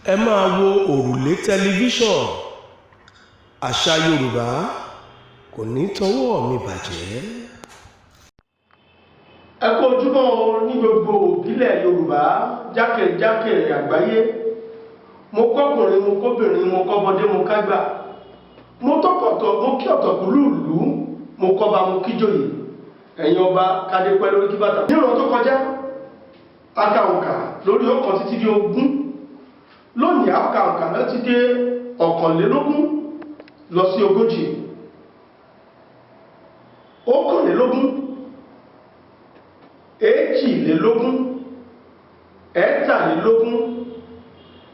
Ẹ máa wo Òrùlé Tẹlifíṣàn. Àṣà Yorùbá kò ní tọwọ́ mi bàjẹ́. Ẹ kú ojúmọ́ ní gbogbo òbílẹ̀ Yorùbá jákèjákè àgbáyé. Mo kọ́kùnrin, mo kóbìnrin, mo kọ́mọdé, mo kágbà, mo tọkọtọ, mo kí ọ̀tọ̀kùlú ìlú, mo kọ́ba, mo kíjòyè. Ẹ̀yin ọba, kádé pẹ́ lórí, kí bàtà. Níran tó kọjá, a ka òǹkà lórí 1 títí dé 20. Lónìí, a ka òǹkà náà ti dé 21 lọ sí 40. 21, 22,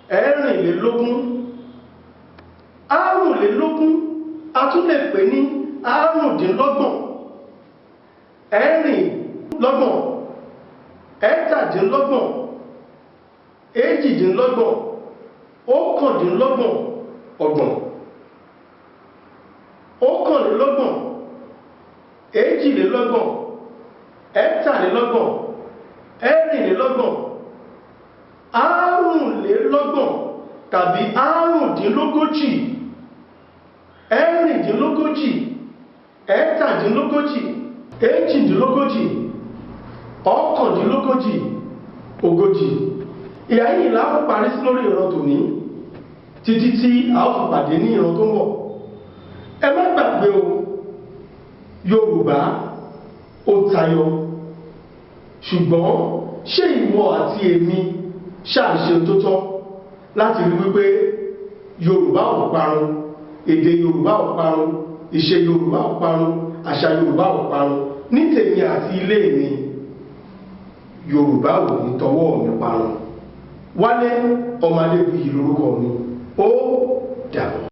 23, 24, 25, a tún lè pè ní 25, 26, 27, 28, 29, 30, 31, 32, 33, 34, 35 tàbí 35, 36, 37, 38, 39, 40. Ìhà yìí la ó parí sí lórí ìran tòní títí tí a ó fi pàdé ní ìran tó ń bọ̀. Ẹ má gbàgbé o, Yorùbá ó tayọ, ṣùgbọ́n ṣé ìwọ àti èmi ṣàṣe tó tọ́ láti rí wípé Yorùbá ò parun, èdè Yorùbá ò parun, ìṣe Yorùbá ò parun, àṣà Yorùbá ò parun? Ní tèmi àti ilé mi, Yorùbá ò ní tọwọ́ mi parun. Wálé ọmọ Adébúyì lórúkọ mi. Ó dàbọ̀.